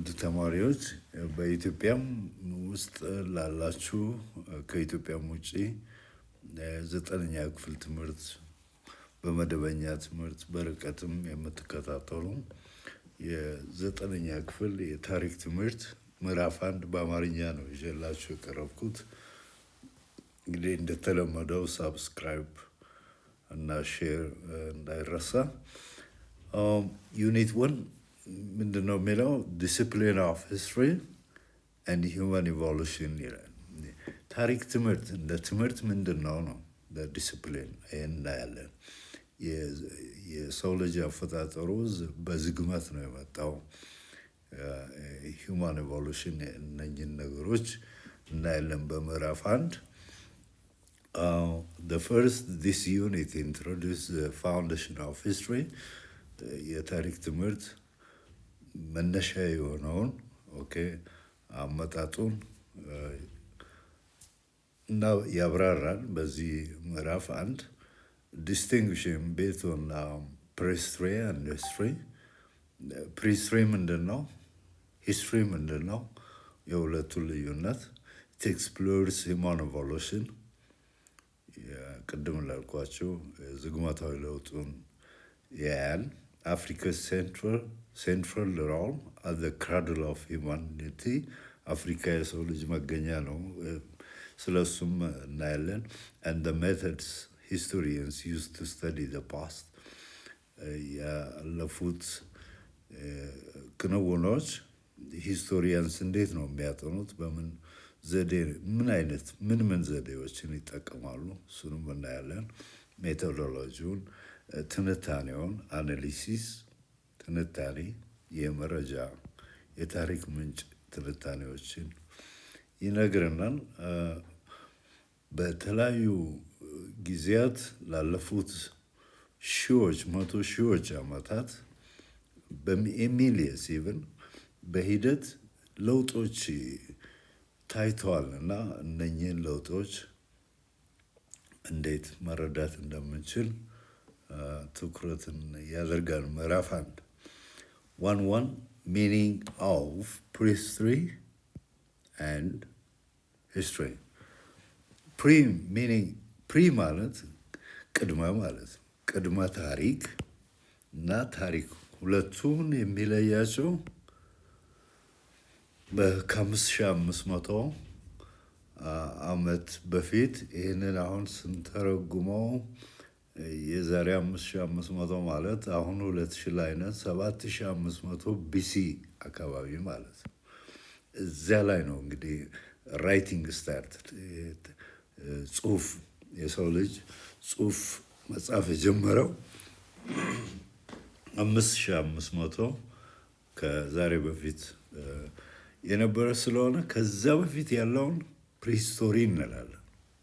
ውድ ተማሪዎች፣ በኢትዮጵያም ውስጥ ላላችሁ፣ ከኢትዮጵያም ውጪ ዘጠነኛ ክፍል ትምህርት በመደበኛ ትምህርት በርቀትም የምትከታተሉ፣ የዘጠነኛ ክፍል የታሪክ ትምህርት ምዕራፍ 1 በአማርኛ ነው ይዤላችሁ የቀረብኩት። እንግዲህ እንደተለመደው subscribe እና share እንዳይረሳ። Unit 1 ምንድን ነው የሚለው? Discipline of history and human evolution ይላል። ታሪክ ትምህርት እንደ ትምህርት ምንድን ነው ነው ዲስፕሊን፣ ይህን እናያለን። የሰው ልጅ አፈጣጠሩ በዝግመት ነው የመጣው። Human evolution፣ እነኝን ነገሮች እናያለን በምዕራፍ 1። The first, this unit introduced the foundation of history፣ የታሪክ ትምህርት መነሻ የሆነውን፣ okay፣ አመጣጡን እና ያብራራል። በዚህ ምዕራፍ 1 distinguishing between prehistory and history። Prehistory ምንድን ነው? History ምንድን ነው? የሁለቱን ልዩነት። It explores human evolution፣ ቅድም ላልኳቸው ዝግመታዊ ለውጡን ያያል። Africa's central role as the cradle of humanity፣ አፍሪካ የሰው ልጅ መገኛ ነው። ስለ እሱም እናያለን። And the methods historians use to study the past፣ ያለፉት ክንውኖች historians እንዴት ነው የሚያጠኑት? በምን ዘዴ፣ ምን አይነት፣ ምን ምን ዘዴዎችን ይጠቀማሉ? እሱንም እናያለን። Methodology ውን፣ ትንታኔውን፣ analysis፣ ትንታኔ፣ የመረጃ የታሪክ ምንጭ ትንታኔዎችን ይነግረናል። በተለያዩ ጊዜያት ላለፉት ሺዎች፣ መቶ ሺዎች ዓመታት፣ በ millions even፣ በሂደት ለውጦች ታይተዋል እና እነኚህን ለውጦች እንዴት መረዳት እንደምንችል ትኩረትን ያደርጋል። ምዕራፍ 1 1.1 meaning of prehistory and history። Pre meaning፣ pre ማለት ቅድመ ማለት ነው። ቅድመ ታሪክ እና ታሪክ ሁለቱን የሚለያቸው ከ5500 ዓመት በፊት፣ ይህንን አሁን ስንተረጉመው የዛሬ 5500 ማለት አሁን 2000 ላይ ነን፣ 7500 BC አካባቢ ማለት ነው። እዚያ ላይ ነው እንግዲህ writing start፣ ጽሁፍ፣ የሰው ልጅ ጽሁፍ መጻፍ የጀመረው 5500 ከዛሬ በፊት የነበረ ስለሆነ ከዛ በፊት ያለውን prehistory እንላለን።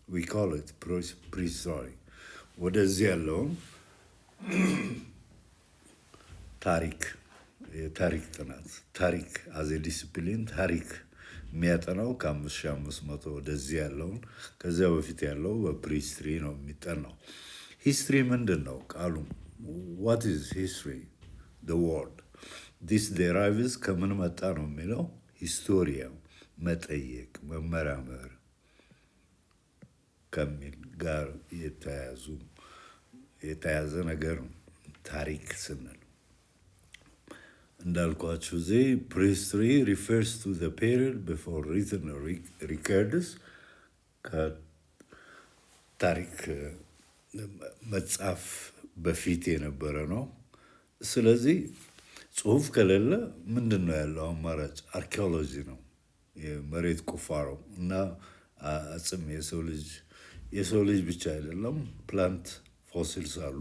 We call it prehistory። ወደዚህ ያለውን ታሪክ፣ የታሪክ ጥናት፣ ታሪክ as a discipline፣ ታሪክ የሚያጠናው ከ5500 ወደዚህ ያለውን፣ ከዚያ በፊት ያለው በ prehistory ነው የሚጠናው። History ምንድን ነው ቃሉ? What is history, the word? This derives፣ ከምን መጣ ነው የሚለው፣ historia፣ መጠየቅ፣ መመራመር ከሚል ጋር የተያዘ ነገር ነው። ታሪክ ስንል እንዳልኳችሁ እዚህ prehistory refers to the period before written records፣ ከታሪክ መጻፍ በፊት የነበረ ነው። ስለዚህ ጽሁፍ ከሌለ ምንድን ነው ያለው አማራጭ? አርኪኦሎጂ ነው፣ የመሬት ቁፋሮ እና አጽም። የሰው ልጅ ብቻ አይደለም፣ plant fossils አሉ።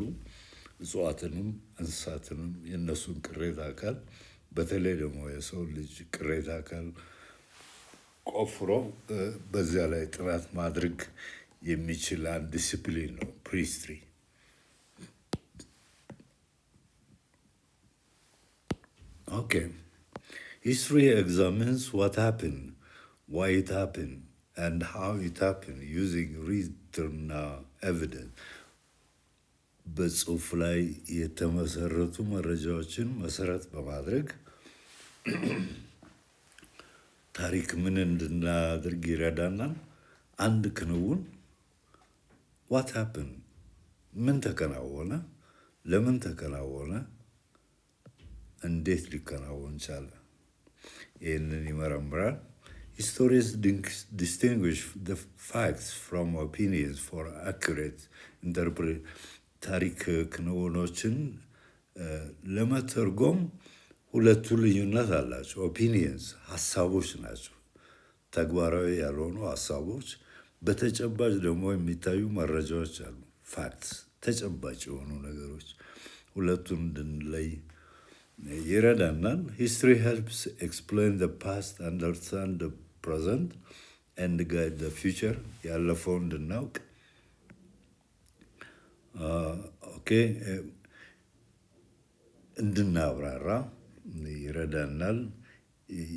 እጽዋትንም እንስሳትንም የእነሱን ቅሬታ አካል፣ በተለይ ደግሞ የሰው ልጅ ቅሬታ አካል ቆፍሮ በዚያ ላይ ጥናት ማድረግ የሚችል አንድ ዲሲፕሊን ነው prehistory። Okay, history examines what happened, why it happened and how it happened using written evidence። በጽሁፍ ላይ የተመሰረቱ መረጃዎችን መሰረት በማድረግ ታሪክ ምን እንድናደርግ ይረዳናል? አንድ ክንውን what happen፣ ምን ተከናወነ፣ ለምን ተከናወነ፣ እንዴት ሊከናወን ቻለ? ይህንን ይመረምራል። Historians distinguish the facts from opinions for accurate interpret። ታሪክ ክንውኖችን ለመተርጎም ሁለቱ ልዩነት አላቸው። Opinions ሀሳቦች ናቸው፣ ተግባራዊ ያልሆኑ ሀሳቦች። በተጨባጭ ደግሞ የሚታዩ መረጃዎች አሉ። Facts ተጨባጭ የሆኑ ነገሮች፣ ሁለቱን እንድንለይ ይረዳናል። History helps explain the past, understand the present and guide the future። ያለፈውን እንድናውቅ፣ okay፣ እንድናብራራ ይረዳናል።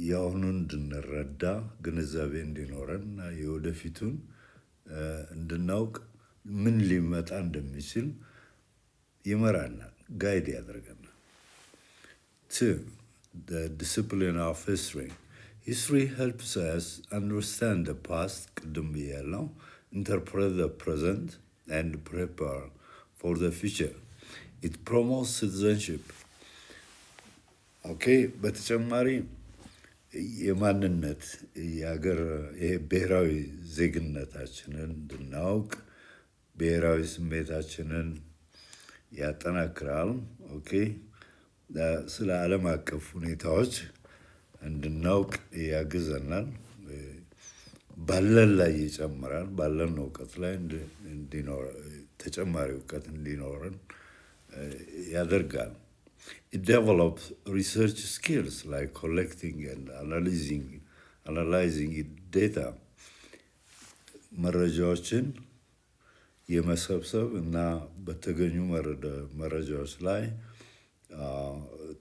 የአሁኑን እንድንረዳ፣ ግንዛቤ እንዲኖረን እና የወደፊቱን እንድናውቅ፣ ምን ሊመጣ እንደሚችል ይመራናል፣ guide ያደርገናል። Two, the discipline of history. History helps us understand the past, ቅድም ብያለሁ፣ interpret the present and prepare for the future. It promotes citizenship. Okay፣ በተጨማሪ የማንነት፣ የሀገር፣ ይሄ ብሔራዊ ዜግነታችንን እንድናውቅ ብሔራዊ ስሜታችንን ያጠናክራል። Okay፣ ስለ ዓለም አቀፍ ሁኔታዎች እንድናውቅ ያግዘናል። ባለን ላይ ይጨምራል። ባለን እውቀት ላይ እንዲኖር፣ ተጨማሪ እውቀት እንዲኖረን ያደርጋል። It develops research skills like collecting and analyzing data። መረጃዎችን የመሰብሰብ እና በተገኙ መረጃዎች ላይ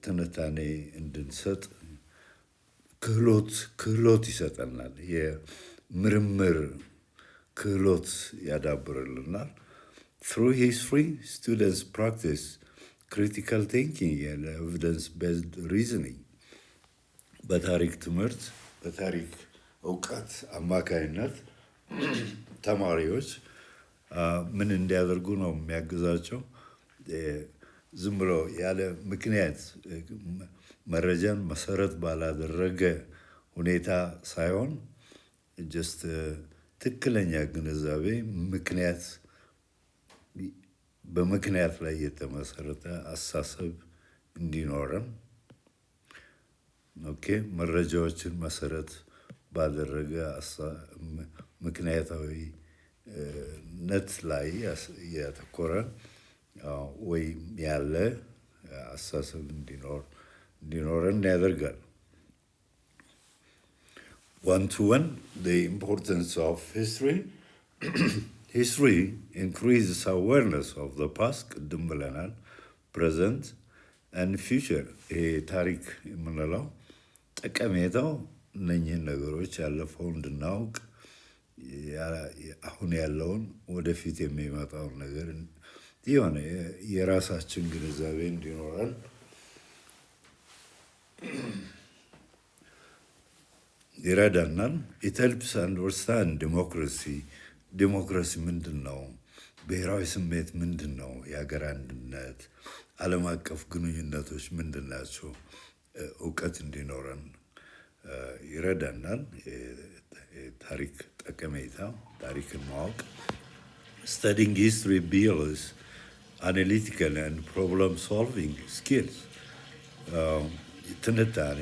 ትንታኔ እንድንሰጥ ክህሎት ይሰጠናል። የምርምር ክህሎት ያዳብርልናል። Through history, students practice critical thinking and evidence based reasoning። በታሪክ ትምህርት፣ በታሪክ እውቀት አማካይነት ተማሪዎች ምን እንዲያደርጉ ነው የሚያግዛቸው? ዝም ብሎ ያለ ምክንያት፣ መረጃን መሰረት ባላደረገ ሁኔታ ሳይሆን just ትክክለኛ ግንዛቤ፣ ምክንያት፣ በምክንያት ላይ የተመሰረተ አስተሳሰብ እንዲኖረን፣ okay፣ መረጃዎችን መሰረት ባደረገ ምክንያታዊነት ላይ ያተኮረ ወይም ያለ አስተሳሰብ እንዲኖረን ያደርጋል። 1.1, the importance of history. History increases awareness of the past፣ ቅድም ብለናል፣ present and future። ይሄ ታሪክ የምንለው ጠቀሜታው እነኝህን ነገሮች፣ ያለፈውን እንድናውቅ፣ አሁን ያለውን፣ ወደፊት የሚመጣውን ነገር የሆነ የራሳችን ግንዛቤ እንዲኖረን ይረዳናል። It helps understand democracy። ዲሞክራሲ ምንድን ነው? ብሔራዊ ስሜት ምንድን ነው? የሀገር አንድነት፣ ዓለም አቀፍ ግንኙነቶች ምንድን ናቸው? እውቀት እንዲኖረን ይረዳናል። ታሪክ ጠቀሜታ፣ ታሪክን ማወቅ። Studying history builds analytical and problem solving skills። ትንታኔ፣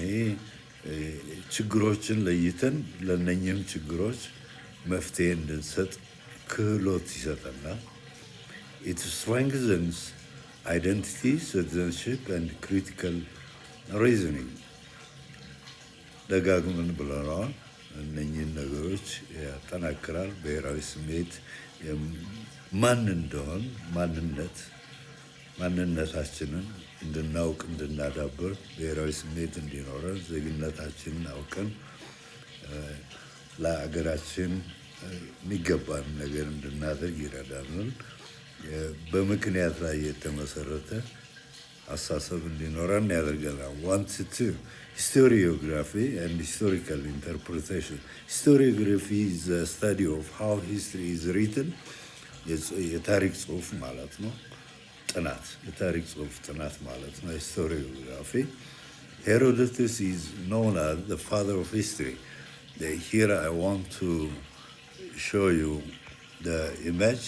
ችግሮችን ለይተን ለእነኝህም ችግሮች መፍትሄ እንድንሰጥ ክህሎት ይሰጠናል። It strengthens identity, citizenship and critical reasoning። ደጋግመን ብለነዋል። እነኝህን ነገሮች ያጠናክራል። ብሔራዊ ስሜት ማን እንደሆን፣ ማንነታችንን እንድናውቅ፣ እንድናዳብር፣ ብሔራዊ ስሜት እንዲኖረን፣ ዜግነታችንን አውቀን ለሀገራችን የሚገባን ነገር እንድናደርግ ይረዳናል። በምክንያት ላይ የተመሰረተ አስተሳሰብ እንዲኖረን ያደርገናል። 1 to 2, historiography and historical interpretation. Historiography is study of how history is written. የታሪክ ጽሁፍ ማለት ነው። ጥናት፣ የታሪክ ጽሁፍ ጥናት ማለት ነው። Historiography. Herodotus is known as the father of history. Here I want to show you the image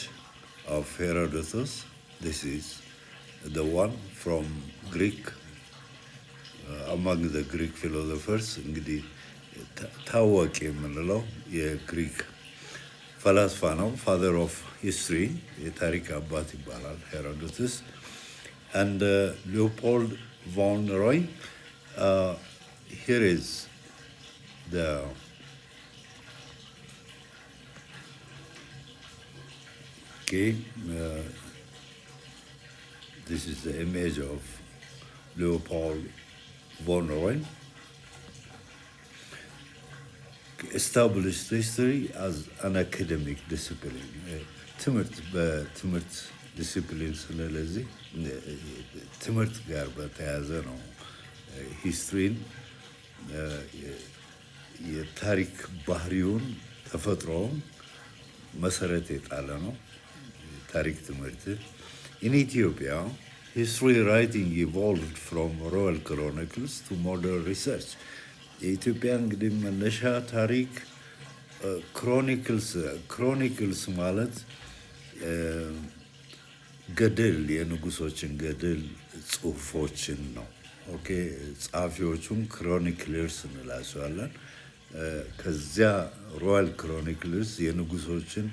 of Herodotus. This is the one from Greek, among the Greek philosophers. እንግዲህ ታዋቂ የምንለው የግሪክ ፈላስፋ ነው። Father of history፣ የታሪክ አባት ይባላል ሄሮዶትስ። And Leopold von Roy, here is the, okay, this is the image of Leopold von Roy, established history as an academic discipline. ትምህርት በትምህርት ዲሲፕሊን፣ ስለዚህ ትምህርት ጋር በተያያዘ ነው። History ን የታሪክ ባህሪውን ተፈጥሮውን መሰረት የጣለ ነው። ታሪክ ትምህርት። In Ethiopia, history writing evolved from royal chronicles to modern research. የኢትዮጵያ እንግዲህ መነሻ ታሪክ chronicles፣ chronicles ማለት ገድል፣ የንጉሶችን ገድል ጽሁፎችን ነው። Okay, ጸሐፊዎቹን chroniclers እንላቸዋለን። ከዚያ royal chronicles የንጉሶችን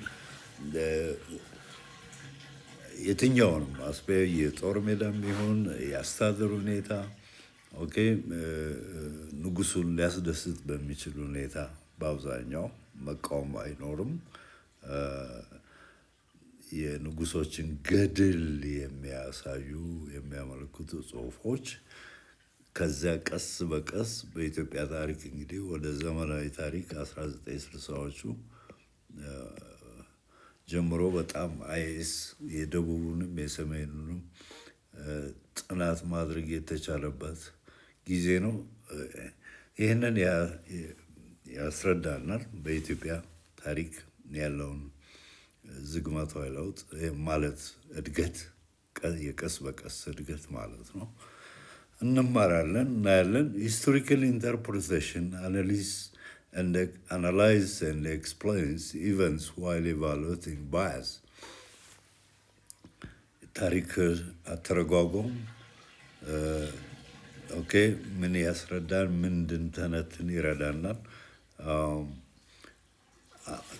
የትኛውንም aspect፣ የጦር ሜዳም ይሁን የአስተዳደር ሁኔታ፣ okay, ንጉሱን ሊያስደስት በሚችል ሁኔታ በአብዛኛው መቃወም አይኖርም። የንጉሶችን ገድል የሚያሳዩ፣ የሚያመለክቱ ጽሁፎች፣ ከዚያ ቀስ በቀስ በኢትዮጵያ ታሪክ እንግዲህ ወደ ዘመናዊ ታሪክ 1960ዎቹ ጀምሮ በጣም IS የደቡቡንም የሰሜኑንም ጥናት ማድረግ የተቻለበት ጊዜ ነው። ይህንን ያስረዳናል በኢትዮጵያ ታሪክ ያለውን ዝግመታዊ ለውጥ ማለት እድገት፣ የቀስ በቀስ እድገት ማለት ነው። እንማራለን፣ እናያለን። Historical interpretation analyze and explains events while evaluating bias. ታሪክ አተረጓጎም፣ okay, ምን ያስረዳን? ምን እንድንተነትን ይረዳናል?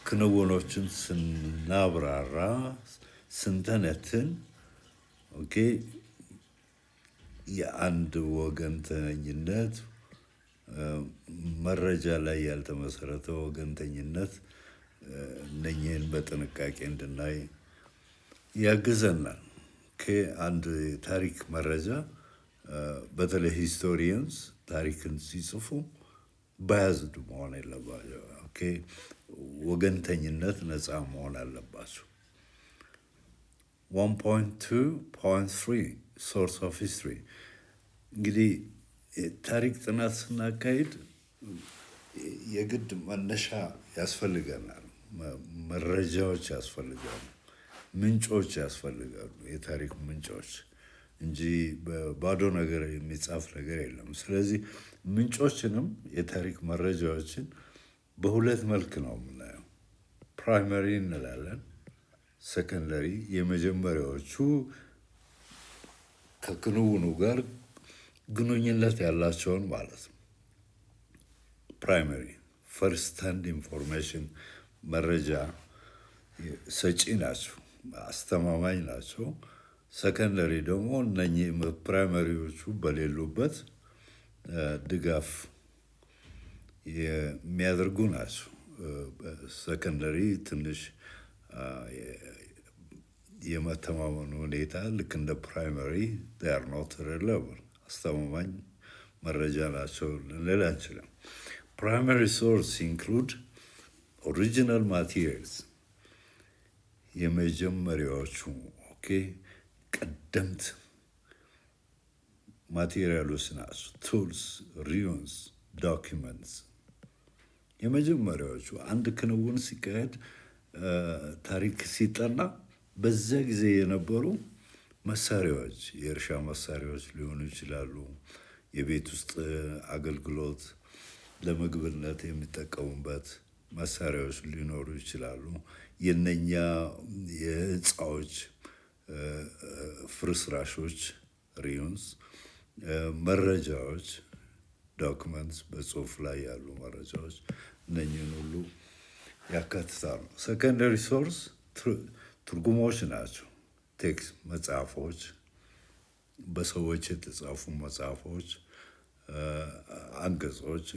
ክንውኖችን ስናብራራ፣ ስንተነትን፣ okay, የአንድ ወገንተኝነት፣ መረጃ ላይ ያልተመሰረተ ወገንተኝነት፣ እነኚህን በጥንቃቄ እንድናይ ያግዘናል። አንድ ታሪክ መረጃ፣ በተለይ historians ታሪክን ሲጽፉ biased መሆን የለባቸው። Okay, ወገንተኝነት ነፃ መሆን አለባቸው። 1.2.3, source of history. እንግዲህ ታሪክ ጥናት ስናካሂድ የግድ መነሻ ያስፈልገናል። መረጃዎች ያስፈልጋሉ፣ ምንጮች ያስፈልጋሉ፣ የታሪክ ምንጮች እንጂ በባዶ ነገር የሚጻፍ ነገር የለም። ስለዚህ ምንጮችንም የታሪክ መረጃዎችን በሁለት መልክ ነው የምናየው። Primary እንላለን፣ secondary። የመጀመሪያዎቹ ከክንውኑ ጋር ግንኙነት ያላቸውን ማለት ነው። Primary, first hand information፣ መረጃ ሰጪ ናቸው፣ አስተማማኝ ናቸው። Secondary ደግሞ እነኚህ primary ዎቹ በሌሉበት ድጋፍ የሚያደርጉ ናቸው። Secondary ትንሽ የመተማመኑ ሁኔታ ልክ እንደ primary are not reliable፣ አስተማማኝ መረጃ ናቸው ልንል አንችልም። Primary source include original materials፣ የመጀመሪያዎቹ፣ okay, ቀደምት material ኦች ናቸው። Tools፣ ruins፣ documents የመጀመሪያዎቹ። አንድ ክንውን ሲካሄድ፣ ታሪክ ሲጠና በዚያ ጊዜ የነበሩ መሳሪያዎች፣ የእርሻ መሳሪያዎች ሊሆኑ ይችላሉ። የቤት ውስጥ አገልግሎት ለምግብነት የሚጠቀሙበት መሳሪያዎች ሊኖሩ ይችላሉ። የነኛ የህንፃዎች ፍርስራሾች ruins፣ መረጃዎች documents፣ በጽሁፍ ላይ ያሉ መረጃዎች፣ እነኚህን ሁሉ ያካትታሉ። Secondary source ትርጉሞች ናቸው። Text መጽሐፎች፣ በሰዎች የተጻፉ መጽሐፎች፣ አንቀጾች፣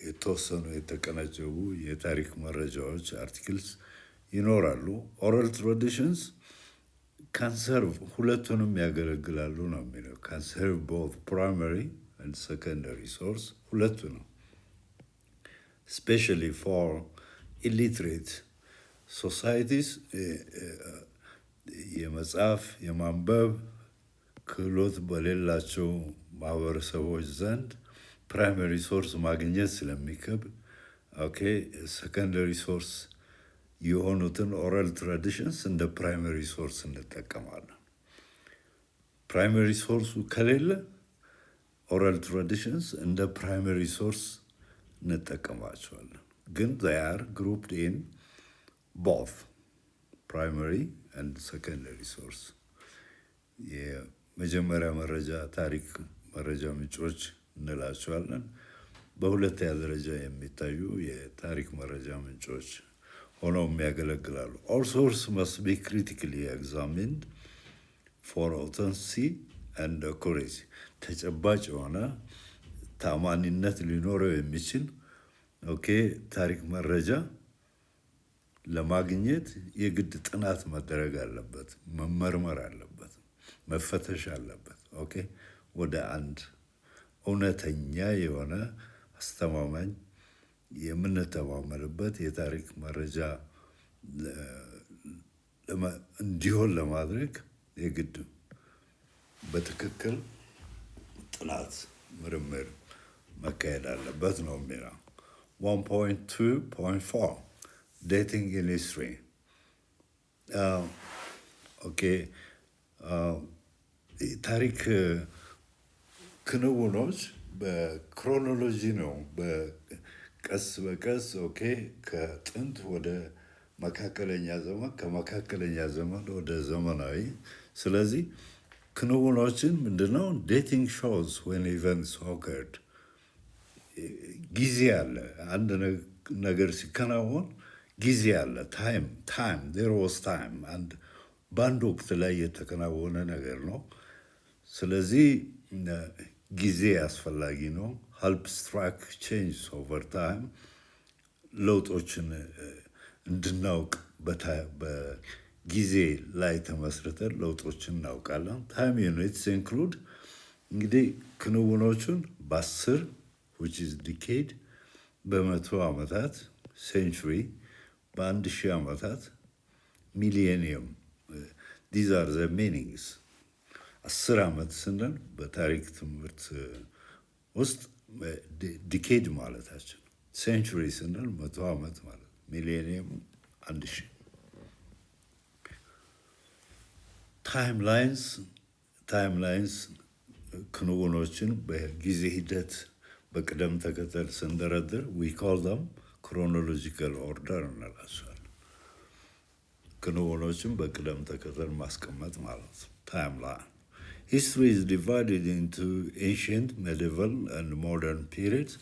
የተወሰኑ የተቀነጨቡ የታሪክ መረጃዎች articles ይኖራሉ። Oral traditions can serve፣ ሁለቱንም ያገለግላሉ ነው የሚለው። Can serve both primary and secondary source፣ ሁለቱንም፣ especially for illiterate societies፣ የመጻፍ የማንበብ ክህሎት በሌላቸው ማህበረሰቦች ዘንድ primary source ማግኘት ስለሚከብድ okay secondary source የሆኑትን oral traditions እንደ primary source እንጠቀማለን። Primary source ኡ ከሌለ oral traditions እንደ primary source እንጠቀማቸዋለን። ግን they are grouped in both primary and secondary source። የመጀመሪያ መረጃ ታሪክ መረጃ ምንጮች እንላቸዋለን። በሁለተኛ ደረጃ የሚታዩ የታሪክ መረጃ ምንጮች ሆነውም ያገለግላሉ። All source must be critically examined for authenticity and accuracy። ተጨባጭ የሆነ ታማኒነት ሊኖረው የሚችል okay ታሪክ መረጃ ለማግኘት የግድ ጥናት መደረግ አለበት፣ መመርመር አለበት፣ መፈተሽ አለበት። Okay ወደ አንድ እውነተኛ የሆነ አስተማማኝ የምንተማመንበት የታሪክ መረጃ እንዲሆን ለማድረግ የግድ በትክክል ጥናት ምርምር መካሄድ አለበት ነው የሚለው። 1.2.4 dating in history። Okay ታሪክ ክንውኖች በ chronology ነው፣ በቀስ በቀስ okay ከጥንት ወደ መካከለኛ ዘመን፣ ከመካከለኛ ዘመን ወደ ዘመናዊ። ስለዚህ ክንውኖችን ምንድነው? Dating shows when events occurred። ጊዜ አለ። አንድ ነገር ሲከናወን ጊዜ አለ። Time, there was time። አንድ በአንድ ወቅት ላይ የተከናወነ ነገር ነው። ስለዚህ ጊዜ አስፈላጊ ነው። Helps track change over time። ለውጦችን እንድናውቅ በጊዜ ላይ ተመስርተን ለውጦችን እናውቃለን። Time units include፣ እንግዲህ ክንውኖቹን በ10 which is decade፣ በ100 ዓመታት century፣ በ1000 ዓመታት millennium። These are the meanings። 10 ዓመት ስንል በታሪክ ትምህርት ውስጥ decade ማለታችን፣ century ስንል 100 ዓመት ማለት፣ millennium 1000። Timelines ክንውኖችን በጊዜ ሂደት በቅደም ተከተል ስንደረድር we call them chronological order እንላቸዋለን። ክንውኖችን በቅደም ተከተል ማስቀመጥ ማለት ነው። Timeline. History is divided into ancient, medieval and modern periods።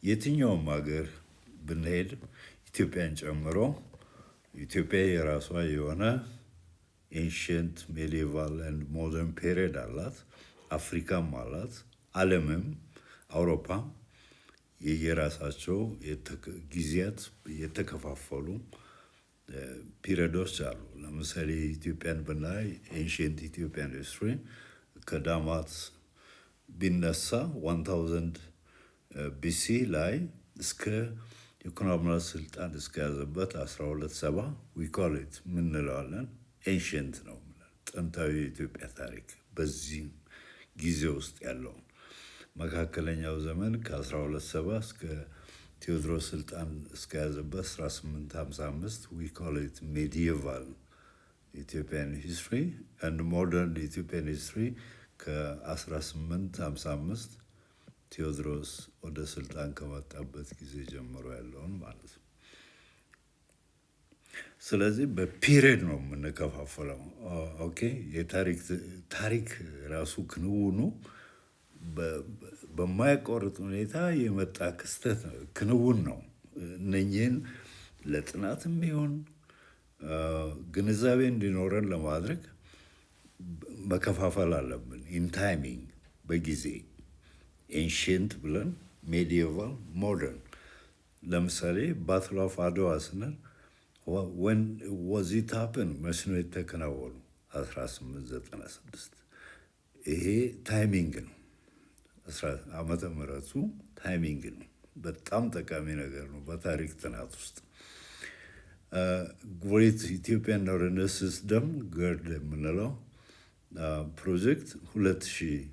የትኛውም ሀገር ብንሄድ ኢትዮጵያን ጨምሮ ኢትዮጵያ የራሷ የሆነ ancient, medieval and modern period አላት። አፍሪካም አላት። ዓለምም አውሮፓም የየራሳቸው ጊዜያት የተከፋፈሉ period ኦች አሉ። ለምሳሌ ኢትዮጵያን ብናይ ancient Ethiopian history ከዳማት ቢነሳ 1000 BC ላይ እስከ ይኩኖ አምላክ ስልጣን እስከያዘበት 1270 we call it ምን እንለዋለን? Ancient ነው፣ ጥንታዊ የኢትዮጵያ ታሪክ በዚህ ጊዜ ውስጥ ያለውን መካከለኛው ዘመን ከ1270 እስከ ቴዎድሮስ ስልጣን እስከያዘበት 1855 we call it medieval Ethiopian history, and modern Ethiopian history ከ1855 ቴዎድሮስ ወደ ስልጣን ከመጣበት ጊዜ ጀምሮ ያለውን ማለት ነው። ስለዚህ በ period ነው የምንከፋፈለው። Okay, የታሪክ ታሪክ ራሱ ክንውኑ በማያቋርጥ ሁኔታ የመጣ ክስተት ክንውን ነው። እነኚህን ለጥናትም ይሁን ግንዛቤ እንዲኖረን ለማድረግ መከፋፈል አለብን። In timing፣ በጊዜ ancient ብለን medieval፣ modern። ለምሳሌ Battle of አድዋ ስንል when was it happen? መች ነው የተከናወኑ? 1896። ይሄ timing ነው። ዓመተ ምህረቱ timing ነው። በጣም ጠቃሚ ነገር ነው በታሪክ ጥናት ውስጥ። Great Ethiopian Renaissance Dam፣ GERD የምንለው ፕሮጀክት 2011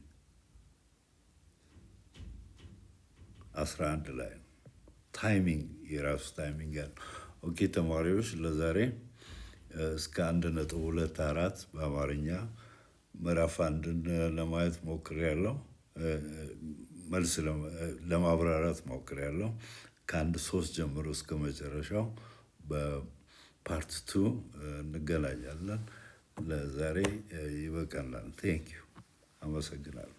ላይ ነው። Timing የራሱ timing ያለው። Okay ተማሪዎች፣ ለዛሬ እስከ 1.24 በአማርኛ ምዕራፍ 1ን ለማየት ሞክሬያለሁ። መልስ ለማብራራት ሞክሬያለሁ። ከ1.3 ጀምሮ እስከ መጨረሻው በ part 2 እንገናኛለን። ለዛሬ ይበቃናል። Thank you፣ አመሰግናለሁ።